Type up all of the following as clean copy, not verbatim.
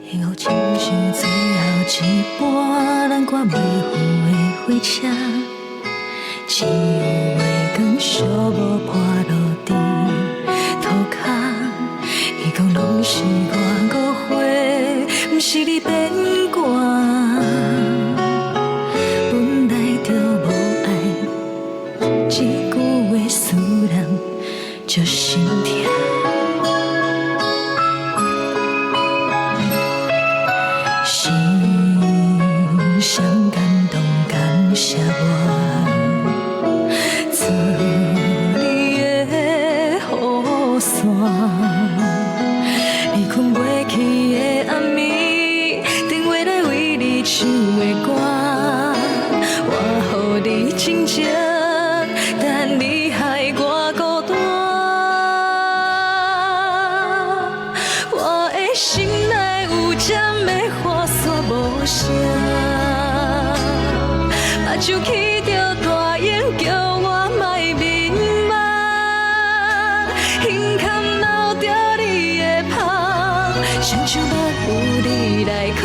幸福親像最後一班咱趕袂赴的火車，只有月光寂寞破落佇塗跤。你講攏是我誤會，毋是你變卦。本來就無愛，這句話思念足心痛。心上感動，感謝我做你的雨傘。你睏袂去的暗暝，電話內為你唱的歌，我予你真情，但你害我孤單。我的心內有針的花煞無聲，目睭起著大湧，叫我莫眠夢，胸坎留著你的香，雙手捌有你來靠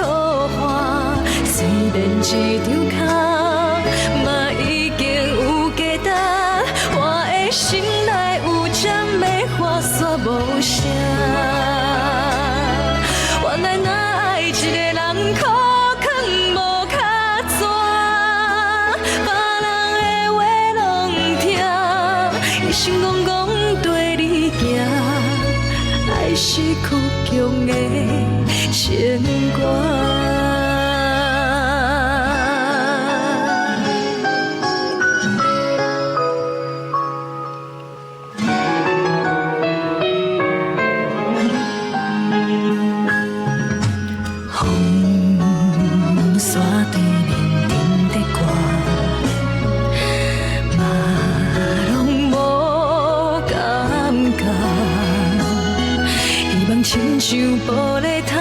岸，雖然一場空，嘛已經有價值。我的心內有針的花煞無聲。原來若愛一個人，苦囥無跤紙，別人的話攏聽，一心戇戇綴你行，愛是倔強的情歌。風沙對面陣在寒，嘛攏無感覺。希望親像玻璃窗，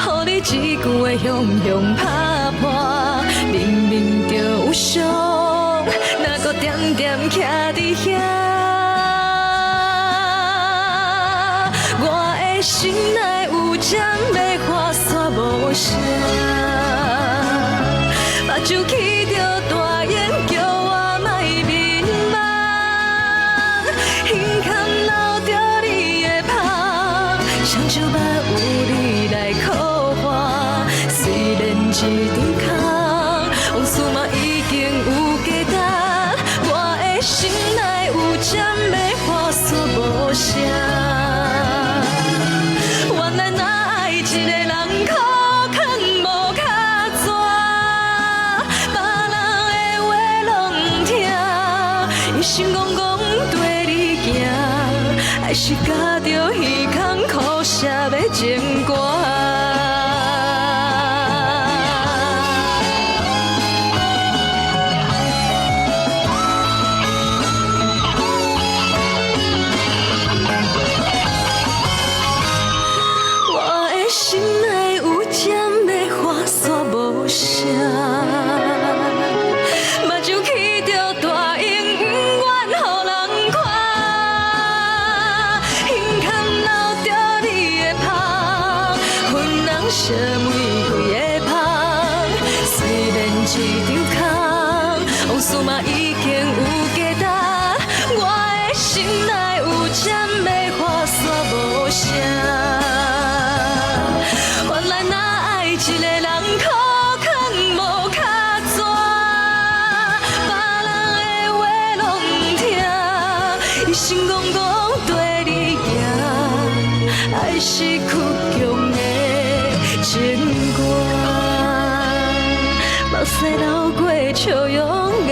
予你一句話雄雄拍破。明明就有傷，哪閣點點徛佇遐？我的心內有針的花煞無聲，目睭起著大湧，叫我莫眠夢，胸坎留著你的香，雙手捌有你來靠岸，雖然一場空，往事嘛已經有價值。我的心內有針的花煞無聲。原來若愛一個人，苦囥無跤紙，別人的話攏聽，一心戇戇綴你行，愛是咬著耳孔苦澀的情歌。我的心內有針的花煞無聲，目睭起著大湧，毋願予人看，胸坎留著你的香，粉紅色玫瑰的香，雖然一場空，往事嘛已經有價值。我的心內有針的花煞無聲。原來若愛一個人，苦囥無跤紙，別人的話攏聽，一心戇戇綴你行，愛是倔強的情歌，目屎流過笑容的